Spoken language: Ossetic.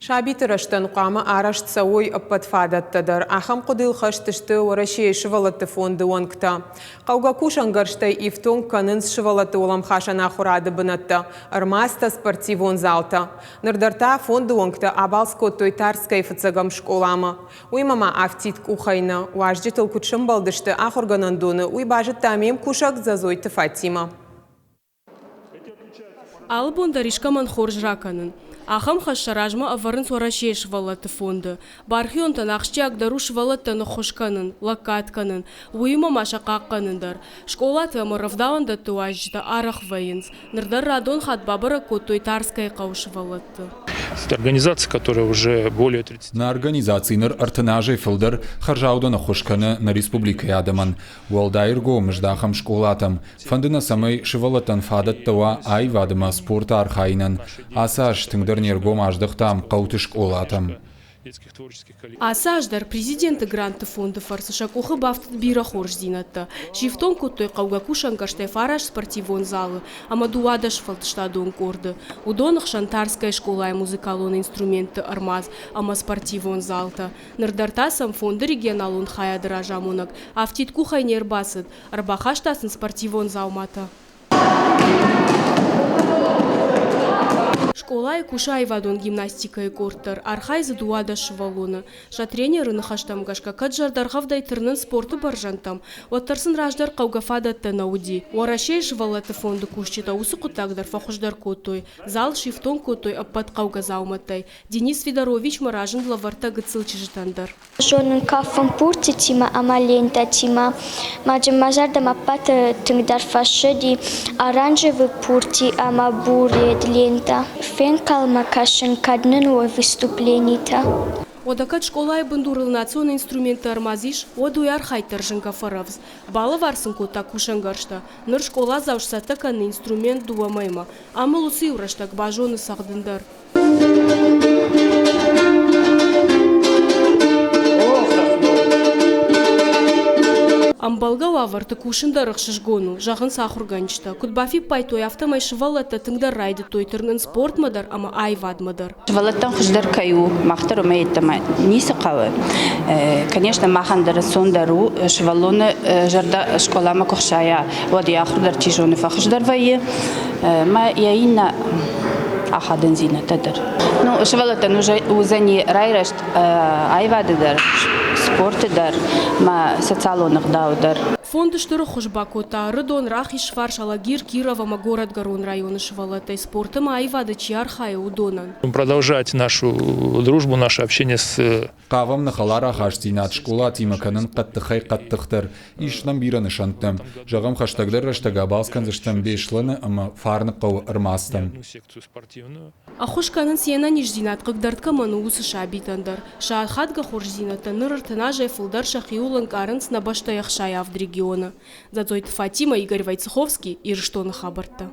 Сабиты рӕзтӕн хъуамӕ арӕзт цӕуой ӕппӕт фадӕттӕ дӕр. Ахӕм хъуыдыйыл хӕст сты Уӕрӕсейы сывӕллӕтты фонды уӕнгтӕ. Хъӕугӕ кусӕнгӕрзтӕй ифтонг кӕнынц сывӕллӕтты уӕлӕмхасӕн ахуырады бынӕттӕ, ӕрмадзтӕ, спортивон залтӕ. Ныр дӕр та фонды уӕнгтӕ абалц кодтой Тарскӕйы фыццӕгӕм скъоламӕ. Уыимӕ ма афтид къухӕй нӕ. Уазджытыл куыд сӕмбӕлдысты ахуыргӕнӕндоны, уый базыдта ме мкусӕг Дзӕдзойты Фатимӕ. Алы бон дӕр искӕмӕн хорз ракӕнын. Ахӕм хӕс сӕ размӕ ӕвӕрынц Уӕрӕсейы сывӕллӕтты фонды. Бархионтӕн ахсджиагдӕр у сывӕллӕттӕн ӕххуыс кӕнын, лӕггад кӕнын, уыимӕ ма сӕ хъахъхъӕнын дӕр. Скъолаты ӕмӕ рӕвдауӕндӕтты уазджытӕ арӕх вӕййынц. Ныр дӕр радон хатт бабӕрӕг кодтой Тарскӕйы хъӕуы сывӕллӕтты. Это организация, которая уже более 30 Нӕ организаци ныр 30 азӕй фылдӕр хӕрзаудӕн ӕххуыс кӕны нӕ республикӕйы адӕмӕн. Уӕлдай ӕргом здахӕм скъолатӕм. Фӕнды нӕ, цӕмӕй сывӕллӕттӕн фадӕттӕ уа аивад ӕмӕ спорты архайынӕн. Ацы аз тынгдӕр не ргом аздӕхтам хъӕуты скъолатӕм. Ацы аз дӕр Президенты грантты фонды фӕрцы сӕ къухы бафтыд бирӕ хорздзинӕдтӕ. Сифтонг кодтой хъӕугӕ кусӕнгӕрзтӕй фараст спортивон залы ӕмӕ 12 сфӕлдыстадон къорды. Уыдоны хсӕн Тарскӕйы скъолайы музыкалон инструментты ӕрмадз ӕмӕ спортивон залтӕ. Ныр дӕр та сӕм фонды регионалон хайады разамонӕг афтид къухӕй не рбацыд, ӕрбахаста сын спортивон дзауматӕ. Скъолайы кусы аивадон гимнастикӕйы къорд дӕр, архайы дзы 12 сывӕллоны. Сӕ тренеры ныхӕстӕм гӕсгӕ, кӕд зӕрдӕргъӕвдӕй тырнынц спорты бӕрзӕндтӕм, уӕддӕр сын раздӕр хъӕугӕ фадӕттӕ нӕ уыди. Уӕрӕсейы сывӕллӕтты фонды кусджытӕ уыцы хъуыддаг дӕр фӕхуыздӕр кодтой. Зал сифтонг кодтой ӕппӕт хъӕугӕ дзаумӕттӕй. Денис Федоровичмӕ разынд лӕвӕрттӕ гыццыл чызджытӕн дӕр. Зонын кафын пуртитимӕ ӕмӕ лентӕтимӕ. Мӕ зӕрдӕмӕ ӕппӕты тынгдӕр фӕцыди оранжевый пурти ӕмӕ буред лентӕ. Фенхъӕлмӕ кӕсын, кӕд нын уой выступленитӕ. Уӕдӕ кӕд скъолайы бындурыл национ инструментты ӕрмадз ис, уӕд уый архайд дӕр зынгӕ фӕрӕвдз. Балӕвар сын кодта кусӕнгӕрзтӕ. Ныр скъоладзау сцӕттӕ кӕны инструмент дыууӕ мӕймӕ. Ам ыл уыцы-иу рӕстӕг базоны цӕгъдын дӕр. Ӕмбӕлгӕ уавӕрты кусын дӕр ӕхсызгон у, зӕгъынц ахуыргӕнджытӕ. Куыд бафиппайдтой, афтӕмӕй сывӕллӕттӕ тынгдӕр райдыдтой тырнын спортмӕ дӕр ӕмӕ аивадмӕ дӕр. Сывӕллӕттӕн хуыздӕр кӕй у, мах дӕр уымӕ йеддӕмӕ ницы хъӕуы. Конечно, махӕн дӕр ӕнцондӕр у, сывӕллоны зӕрдӕ скъоламӕ куы хсайа, уӕд йӕ ахуыр дӕр чи зоны фӕхуыздӕр вӕййы. Мӕ йӕ иннӕ ахадындзинӕдтӕ дӕр. Ну, сывӕллӕттӕн уыдзӕни райрӕзт аивады дӕр, спорты дӕр, мӕ социалон ӕгъдауы дӕр. Фонд стыр ӕххуыс бакодта Ӕрыдон, Рахизфарс, Алагир, Киров ӕмӕ Горӕтгӕрон районы сывӕллӕттӕй спорты ӕмӕ аивады чи архайы, уыдонӕн. Продолжать нашу дружбу, наше общение с Хъавӕм нӕ хӕлар ахастдзинад скъолатимӕ кӕнын хъӕддыхӕй-хъӕддыхдӕр. Ис нӕм бирӕ нысӕнттӕ. Зӕгъӕм, хӕстӕгдӕр рӕстӕг абалц кӕндзыстӕм Беслӕны ӕмӕ Фарныхъӕуы ӕрмадзтӕм. Ӕххуыс кӕнынц йе нӕниздзинад хъыгдард кӕмӕн у, уыцы сабитӕн дӕр. Сӕ ахадгӕ хорздзинӕдтӕ ныр 30 азӕй фылдӕр сӕхиуыл ӕнкъарынц нӕ бӕстӕйы 67 регионы. Дзадзойты Фатимӕ, Игорь Войцеховский, Ирыстоны хабӕрттӕ.